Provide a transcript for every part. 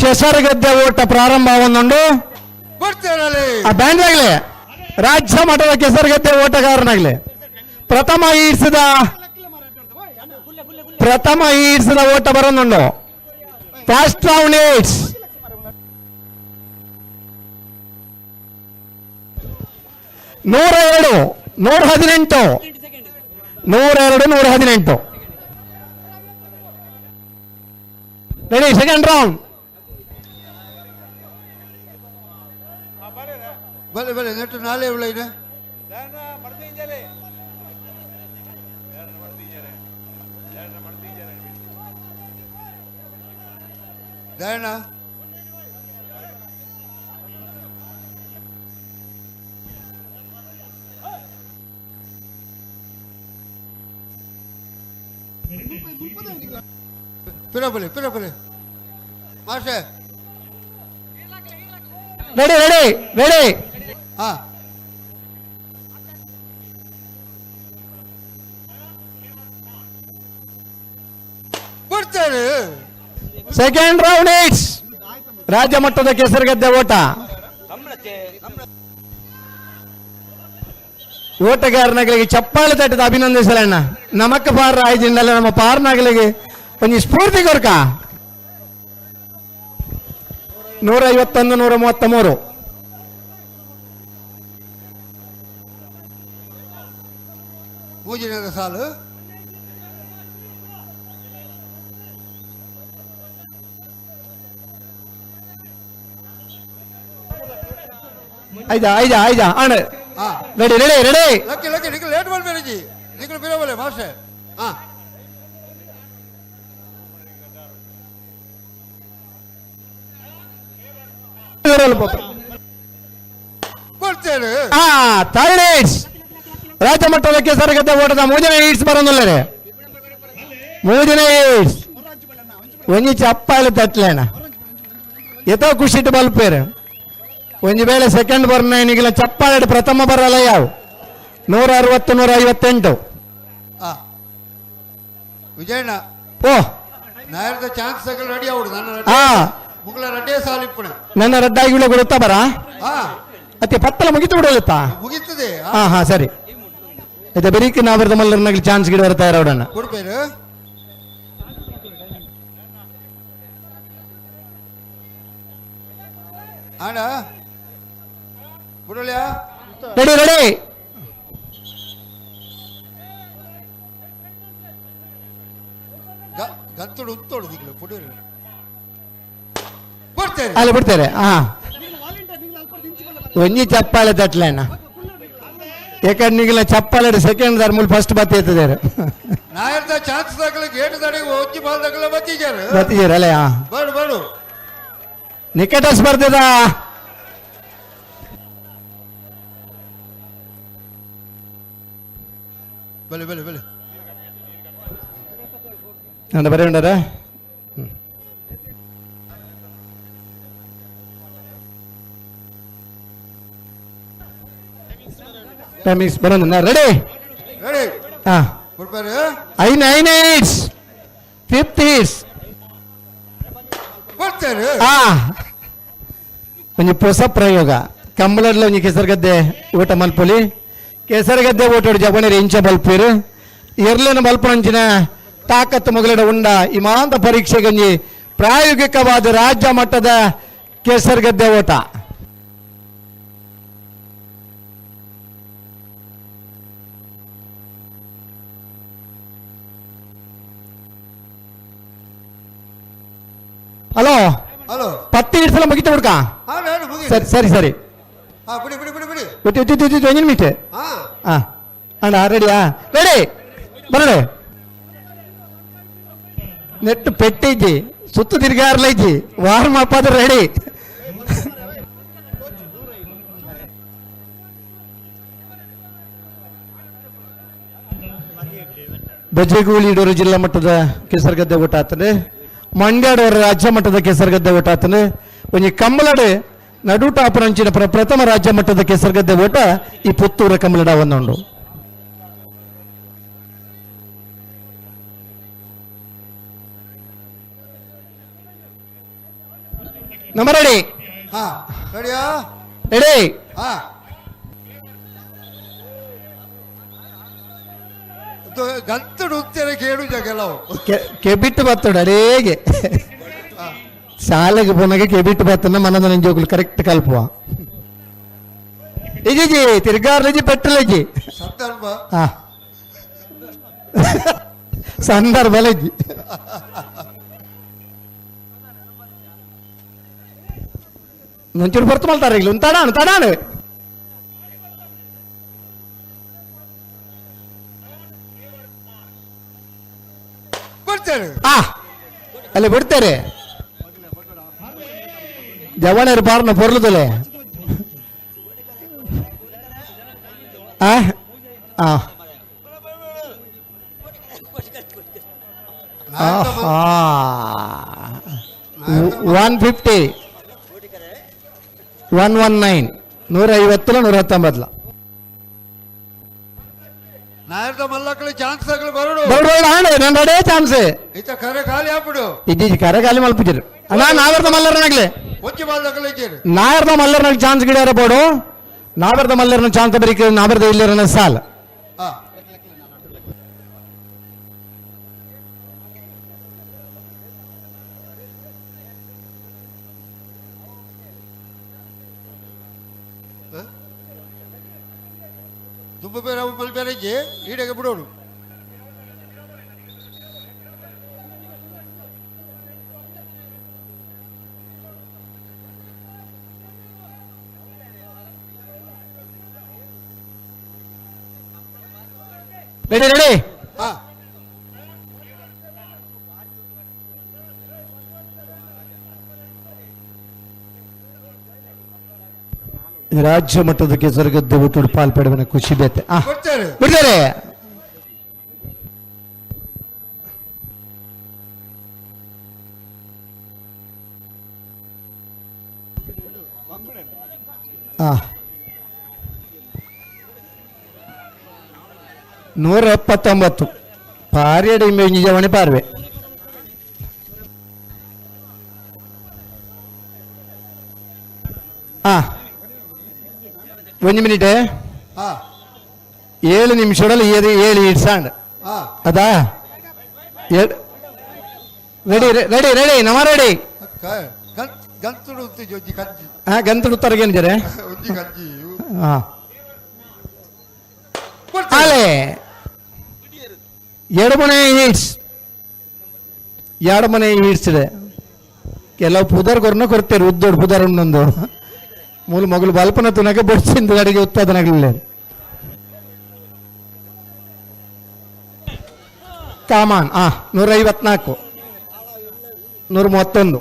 ಕೆಸರುಗದ್ದೆ ಓಟ ಪ್ರಾರಂಭ ಒಂದುಂಡು. ಆ ಬ್ಯಾಂಡ್ ಆಗಲಿ ರಾಜ್ಯ ಮಟ್ಟದ ಕೆಸರುಗದ್ದೆ ಓಟಗಾರನಾಗ್ಲಿ ಪ್ರಥಮ ಈಡ್ಸಿದ ಓಟ ಬರೋನುಂಡು. First round heats 102 118 102 118. Ready second round. ಬಲೆ ಬಲೆ ನೆಟ್ಟು ನಾಳೆ ಉಳ್ಳ. ದಯಣ ಪಿರಬಲೆ ಪಿರಬಲೆ ಮಾಸ್ಟರ್. Ready ready ready. ಹಾ ಬರ್ತಾರೆ. ಸೆಕೆಂಡ್ ರೌಂಡ್ ಏಟ್ಸ್ ರಾಜ್ಯ ಮಟ್ಟದ ಕೆಸರುಗದ್ದೆ ಓಟ. ಓಟಗಾರನಗಳಿಗೆ ಚಪ್ಪಾಳೆ ತಟ್ಟದ ಅಭಿನಂದಿಸಲಣ್ಣ. ನಮಕ್ಕ ಪಾರ ಆಯ್ದಿಂಡಲ್ಲ ನಮ್ಮ ಪಾರ್ನಗಳಿಗೆ ಒಂಜಿ ಸ್ಫೂರ್ತಿ ಕೊರ್ಕ. 151 133. ಮೂಜಿನದ ಸಾಲು. ಐದಾ ಐದಾ ಐದಾ ಅಣ್ಣ. ಹಾ ರೆಡಿ ರೆಡಿ ರೆಡಿ. ಲಕ್ಕಿ ಲಕ್ಕಿ ನಿಖಲ್ ಲೇಟ್ ಮಾಡ್ಬೇಡಿ ನಿಖಲ್ ಬಿರಬಲೆ ಮಾಸ್ಟರ್. ಹಾ ಬರ್ತೇನೆ. ಹಾ ಥರ್ಡ್ ಏಟ್ಸ್ ರಾಜ್ಯ ಮಟ್ಟದ ಕೆಸರುಗದ್ದೆ ಓಟದ ಮೂಜನೇ ಈಟ್ಸ್ ಬರೋದಿಲ್ಲ. ಮೂಜನೇ ಈಟ್ಸ್ ಒಂಜಿ ಚಪ್ಪಾಳೆ ತಟ್ಲೇಣ ಎತ್ತೋ ಖುಷಿಟ್ಟು ಬಲ್ಪೇರು. ಒಂಜಿ ವೇಳೆ ಸೆಕೆಂಡ್ ಬರ್ನ ನಿಗಿಲ ಚಪ್ಪಾಳೆ ಪ್ರಥಮ ಬರಲ್ಲ ಯಾವ. 160 158. ಹಾ ವಿಜಯಣ್ಣ. ಓ ನಾಯರ್ದ ಚಾನ್ಸ್ ತಗಲ್ ರೆಡಿ ಆవుಡು ನನ್ನ. ಹಾ ಮುಗ್ಲ ರೆಡ್ಡೇ ಸಾಲು ಇಪ್ಪಣೆ. ನನ್ನ ರಡ್ಡಾಗಿ ಕೊಡುತ್ತಾ ಬರ. ಹಾ ಅತ್ತೆ ಪತ್ತಲ ಮುಗಿತು ಬಿಡೋದಿತ್ತಾ? ಮುಗೀತದೆ. ಹಾ ಹಾ ಸರಿ ಇದು ಬೆರೀಕ್ ನಾವರ್ದ ಮಲ್ಲರ್ನಾಗಲಿ ಚಾನ್ಸ್ ಗಿಡ ಬರ್ತಾ ಇರೋಡಣ್ಣ. ಕೊಡ್ಬೇರು ಅಣ್ಣ ಬಿಡೋಲ್ಯಾ. Ready ready. ಗಂತುಡು ಉತ್ತೋಡು ದಿಗ್ಲು ಪುಡಿರು ಬರ್ತೇನೆ. ಅಲ್ಲಿ ಬಿಡ್ತಾರೆ. ಹಾ ಒಂಜಿ ಚಪ್ಪಾಳೆ ತಟ್ಲೇಣ ಯಾಕಂದ್ರೆ ನಿಗಿಲ್ಲ ಚಪ್ಪಾಳೆ ಸೆಕೆಂಡ್ ದಾರ್ ಮೂಲ ಫಸ್ಟ್ ಬತ್ತಿ ಎತ್ತಿದ್ದಾರೆ. ನಾಯರ್ದ ಚಾನ್ಸ್ ತಗಲ ಗೇಟ್ ದಡಿಗೆ ಒಂಜಿ ಬಾಲ್ ತಗಲ ಬತ್ತಿದ್ದಾರೆ. ಬತ್ತಿದ್ದೀರ ಅಲ್ಲೇ. ಹಾ ಬರು ಬರು. ನಿಕಟ ಸ್ಪರ್ಧೆದ ಬಲೆ ಬಲೆ ಬಲೆ. ನನ್ನ ಬರೀ ಉಂಡಾರ ಟೈಮಿಂಗ್ಸ್ ಬರೋಣ. ರೆಡಿ. ರೆಡಿ. ಹಾ ಕೊಡ್ಬೇರು. ಐನ್ ಐನ್ ಏಟ್ಸ್ ಫಿಫ್ತ್ ಈಟ್ಸ್ ಬರ್ತೇನೆ. ಆ ಒಂಜಿ ಹೊಸ ಪ್ರಯೋಗ ಕಂಬಳಡ್ಲ ಒಂಜಿ ಕೆಸರುಗದ್ದೆ ಊಟ ಮಲ್ಪೊಲಿ. ಕೆಸರುಗದ್ದೆ ಊಟ ಜವಣಿರು ಇಂಚ ಬಲ್ಪೀರು ಎರ್ಲೆನ ಬಲ್ಪನಂಚಿನ ತಾಕತ್ತು ಮೊಗಲಡ ಉಂಡ ಈ ಮಾಂತ ಪರೀಕ್ಷೆಗೆ ಒಂಜಿ ಪ್ರಾಯೋಗಿಕವಾದ ರಾಜ್ಯ ಮಟ್ಟದ ಕೆಸರುಗದ್ದೆ ಓಟ. ಹಲೋ. ಹಲೋ. ಪತ್ತಿ ಹಿಡ್ಸಲ ಮುಗಿತು ಹುಡ್ಕ. ಹಾ ನಾನು ಮುಗಿ. ಸರಿ ಸರಿ ಸರಿ. ಹಾ ಬಿಡಿ ಬಿಡಿ ಬಿಡಿ ಬಿಡಿ. ಬಿಟ್ಟು ಬಿಟ್ಟು ಬಿಟ್ಟು ಒಂದು ನಿಮಿಷ. ಹಾ ಹಾ ಅಣ್ಣ ರೆಡಿಯಾ? ರೆಡಿ ಬರಡೆ. ನೆಟ್ಟು ಪೆಟ್ಟಿಜ್ಜಿ ಸುತ್ತು ತಿರ್ಗಾರ್ಲೈಜಿ ವಾರ್ಮ್ ಅಪ್ ಆದ್ರೆ ರೆಡಿ. ಬಜೆಗೂಳಿ ಜಿಲ್ಲಾ ಮಟ್ಟದ ಕೆಸರುಗದ್ದೆ ಓಟ ಆತನೆ. ಮಂಡ್ಯಡವರ ರಾಜ್ಯ ಮಟ್ಟದ ಕೆಸರುಗದ್ದೆ ಓಟ ಆತನೆ. ಒಂಜಿ ಕಂಬಳಡೆ ನಡುಟ ಅಪರಂಚಿನ ಪ್ರಥಮ ರಾಜ್ಯ ಮಟ್ಟದ ಕೆಸರುಗದ್ದೆ ಓಟ ಈ ಪುತ್ತೂರ ಕಂಬಳಡ ಒಂದುಂಡು. ನಮ್ಮ ರೆಡಿ. ಹಾ, ರೆಡಿಯಾ? ರೆಡಿ. ಹಾ, ಗಂತಡು ಉತ್ತರ ಕೇಳು ಕೆಲವು. ಕೆಬಿಟ್ಟು ಬತ್ತಡು ಅಡೇಗೆ ಶಾಲೆಗೆ ಪೋನಾಗ ಕೆಬಿಟ್ಟು ಬತ್ತನ ಮನದ ನಂಜೋಗುಲು ಕರೆಕ್ಟ್ ಕಲ್ಪುವ ಇಜಿ ತಿರ್ಗಾರ್ಲಜಿ ಪೆಟ್ರೋಲಜಿ. ಸಂದರ್ಭ. ಹಾ, ಸಂದರ್ಭ ಲಜ್ಜಿ. ಒಂಚೂರು ಬರ್ತು ಮಲ್ತಾರೆ ಇಲ್ಲಿ ಒಂದು ತಡಾಣು ತಡಾಣು. ಕೊಡ್ತೇನೆ. ಆ ಅಲ್ಲಿ ಬಿಡ್ತಾರೆ ಜವಣರು ಬಾರ್ನ ಪೊರ್ಲುದಲೆ. ಆ ಆ 150, 119, 150 119. ನಾಯರ್ದ ಮಲ್ಲಕ್ಕಳು ಚಾನ್ಸ್ ತಗಲು ಬರೋಡು. ಬರೋಡು ಬರೋಡು ನನ್ನ ರೆಡೇ ಚಾನ್ಸ್. ಇತ್ತ ಕರೆ ಖಾಲಿ ಹಾಕ್ಬಿಡು. ಇದ್ದೀಜಿ ಕರೆ ಖಾಲಿ ಮಲ್ಪಿಜಿರು ಅಣ್ಣ. ನಾವೆರ್ದ ಮಲ್ಲರನಾಗ್ಲಿ. ಒಂಜಿ ಬಾಲ್ ಇದ್ದೀರಿ. ನಾಯರ್ದ ಮಲ್ಲರ್ನ ಚಾನ್ಸ್ ಗಿಡಾರ ಬೋಡು. ನಾವೆರ್ದ ಮಲ್ಲರ್ನ ಚಾನ್ಸ್ ಬರೀಕ್ ನಾವೆರ್ದ ಇಲ್ಲಿರನ ಸಾಲ್. ಹಾ. ತುಂಬ ಬೇರೆ ಮಲ್ಬೇರೆ ಈಡೆಗೆ ಬಿಡೋಡು. Ready ready. ಹಾ. ರಾಜ್ಯ ಮಟ್ಟದ ಕೆಸರುಗದ್ದೆ ಬಿಟ್ಟು ಪಾಲ್ಪಡುವನ ಖುಷಿ ಬೇತೆ. ಕೊಡ್ತೇನೆ. ಬಿಡ್ತಾರೆ. ಆ 179 ಪಾರಿಯಡಿ ನಿಜವಣಿ ಪಾರ್ವೆ. ಆ ಒಂದು ಮಿನಿಟ್. ಹಾ. 7 ನಿಮಿಷದಲ್ಲಿ 7 7 ಇಡ್ಸಾಂಡ್. ಹಾ. ಅದಾ ready ready ready ನಮ್ಮ ರೆಡಿ. ಗಂತುಡು ಉಂಟು ಒಂಜಿ ಕಂಜಿ. ಹಾ, ಗಂತುಡು ತರಗೇನಿದ್ದಾರೆ. ಒಂಜಿ ಕಂಜಿ. ಹಾ. ಕೊಡ್ತೇನೆ. ಅಲೆ ಎರಡು ಮನೆ ಹೀಟ್ಸ್, ಎರಡು ಮನೆ ಹೀಟ್ಸ್ ಇದೆ. ಕೆಲವು ಪುದರ್ ಕೊರ್ನ ಕೊಡ್ತೇವೆ ಉದ್ದೋಡು ಪುದರ್ ಉಂಡೊಂದು ಮೂಲ ಮಗಳು ಬಲ್ಪನ ತುನಕ ಬಡ್ಸಿಂದ ಅಡಿಗೆ ಉತ್ಪಾದನೆ ಆಗಲಿಲ್ಲ. ಕಾಮಾನ್. ಆ 154, 131.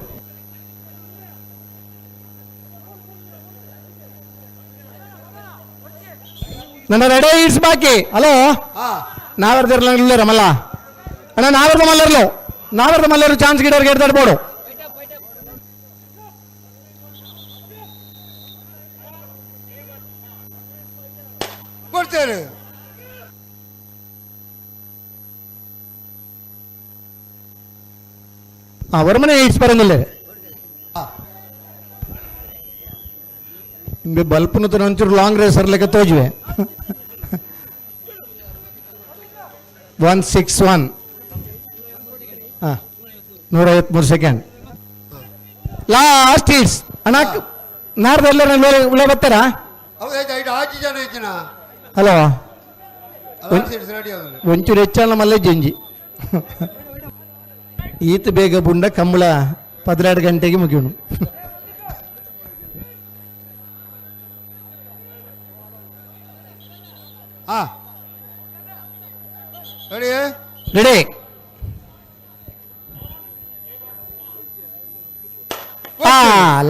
ನನ್ನ ರೆಡಿ it's ಬಾಕಿ. ಹಲೋ. ಹಾ. ನಾವೆರ್ದಿರ್ಲಿಲ್ಲ ರಮಲ್ಲ ಅಣ್ಣ. ನಾವೆರ್ದ ಮಲ್ಲರ್ಲು, ನಾವೆರ್ದ ಮಲ್ಲರು ಚಾನ್ಸ್ ಗಿಡವ್ರಿಗೆ ಎಡ್ದಾಡ್ಬೋಡು. ಕೊಡ್ತೇನೆ. ಆ ಹೊರಮನೆ it's ಬರಂಗಿಲ್ಲ. ಹಾ. ನಿಮಗೆ ಬಲ್ಪನ ಒಂಚೂರು ಲಾಂಗ್ ರೇಸರ್ ಲೆಕ್ಕ ತೋಜುವೆ. 161. ಹಾಂ, 153 second last it's ಅಣ್ಣ. ನಾಡ್ದು ಎಲ್ಲರೂ ಉಳ್ಳೆ ಬರ್ತಾರಾ? ಹೌದು, ಐದು ಆಚೆ ಜನ ಇದ್ದೀನ. ಹಲೋ. ರೆಡಿ ಆದ್ರೆ. ಒಂಚೂರು ಹೆಚ್ಚಾನ ಮಲ್ಲೆ ಜಂಜಿ ಈತ ಬೇಗ ಬುಂಡ ಕಂಬಳ 12 ಗಂಟೆಗೆ ಮುಗಿಯೋಣ. ಹಾ, ready. Ready.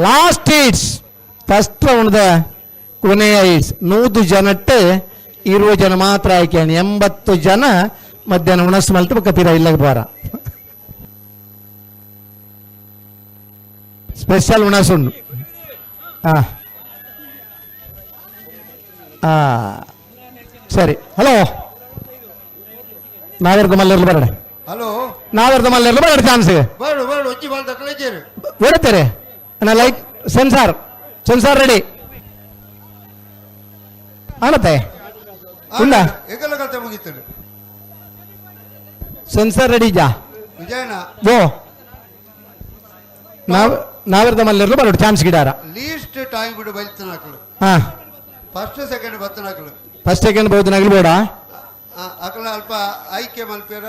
Last it's first ರೌಂಡ್ದ ಕೊನೆಯ it's. 100 ಜನಟ್ಟು 20 ಜನ ಮಾತ್ರ ಆಯ್ಕೆ. 80 ಜನ ಮಧ್ಯಾಹ್ನ ಉಣಸ್ ಮಲ್ತು ಬೊಕ್ಕ ಪಿರ ಇಲ್ಲಗ ಬಾರ. ಸ್ಪೆಷಲ್ ಉಣಸುಂಡು. ಹಾಂ ಹಾಂ ಸರಿ. ಹಲೋ, ನಾವೆರ್ದ ಮಲ್ಲೆರ್ಲು ಬರಡೆ. ಹಲೋ. ನಾವೆರ್ದ ಮಲ್ಲೆರ್ಲು ಬರಡೆ ಚಾನ್ಸ್. ಬರಡು ಬರಡು ಒಂಜಿ ಬಾಲ್ ತಕ್ಕಲೆ ಇದ್ದೀರಿ. ಓಡುತ್ತಾರೆ. ಅಣ್ಣ, ಲೈಟ್ ಸೆನ್ಸಾರ್, ಸೆನ್ಸಾರ್ ರೆಡಿ ಆನತ್ತೆ ಉಂಡ. ಎಗಲ ಕತೆ ಮುಗೀತದೆ. ಸೆನ್ಸಾರ್ ರೆಡಿ ಜಾ. ವಿಜಯಣ್ಣ. ಓ, ನಾವ್ ನಾವಿರ್ದ ಮಲ್ಲಿರ್ಲು ಬರೋಡು ಚಾನ್ಸ್ ಗಿಡಾರ. ಲೀಸ್ಟ್ ಟೈಮ್ ಬಿಡು ಬೈಲ್ತನಾಕಲು. ಹಾ. ಫಸ್ಟ್ ಸೆಕೆಂಡ್ ಬತ್ತನಾಕಲು. ಫಸ್ಟ್ ಸೆಕೆಂಡ್ ಬಹುದು ನಗಲು ಬೇಡ. ಅಕಲ ಅಲ್ಪ ಆಯ್ಕೆ ಮಲ್ಪೇರ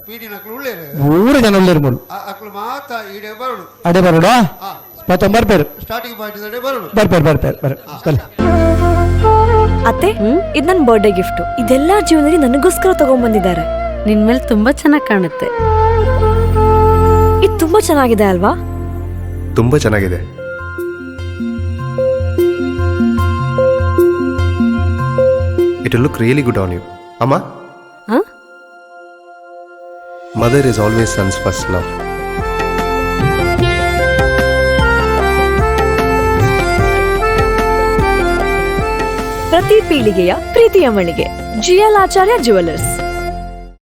ಪೀಡಿ ನಕಲು ಉಳ್ಳೇರು. ಮೂರು ಜನ ಉಳ್ಳೇರು ಮೂರು. ಅಕಲು ಮಾತ ಈಡೆ ಬರೋಡು. ಅಡೆ ಬರೋಡು. ಹಾ. ಪತ್ತೊಂಬರ್ ಪೇರು. ಸ್ಟಾರ್ಟಿಂಗ್ ಪಾಯಿಂಟ್ ಅಡೆ ಬರೋಡು. ಬರ್ಪೇರು ಬರ್ಪೇರು ಬರ್ ಬಲ್. ಅತ್ತೆ, ಇದು ನನ್ನ ಬರ್ಡೇ ಗಿಫ್ಟ್. ಇದೆಲ್ಲ ಜೀವನದಲ್ಲಿ ನನಗೋಸ್ಕರ ತಗೊಂಡ್ಬಂದಿದ್ದಾರೆ. ನಿನ್ ಮೇಲೆ ತುಂಬಾ ಚೆನ್ನಾಗಿ ಕಾಣುತ್ತೆ. ಇದು ತುಂಬಾ ಚೆನ್ನಾಗಿದೆ ಅಲ್ವಾ? ತುಂಬ ಚೆನ್ನಾಗಿದೆ. It look really good on you ಅಮ್ಮ. ಹಾ? Mother is always son's first love. ಪ್ರತಿ ಪೀಳಿಗೆಯ ಪ್ರೀತಿಯ ಮಳಿಗೆ, ಜಿಎಲ್ ಆಚಾರ್ಯ ಜುವೆಲ್ಲರ್ಸ್.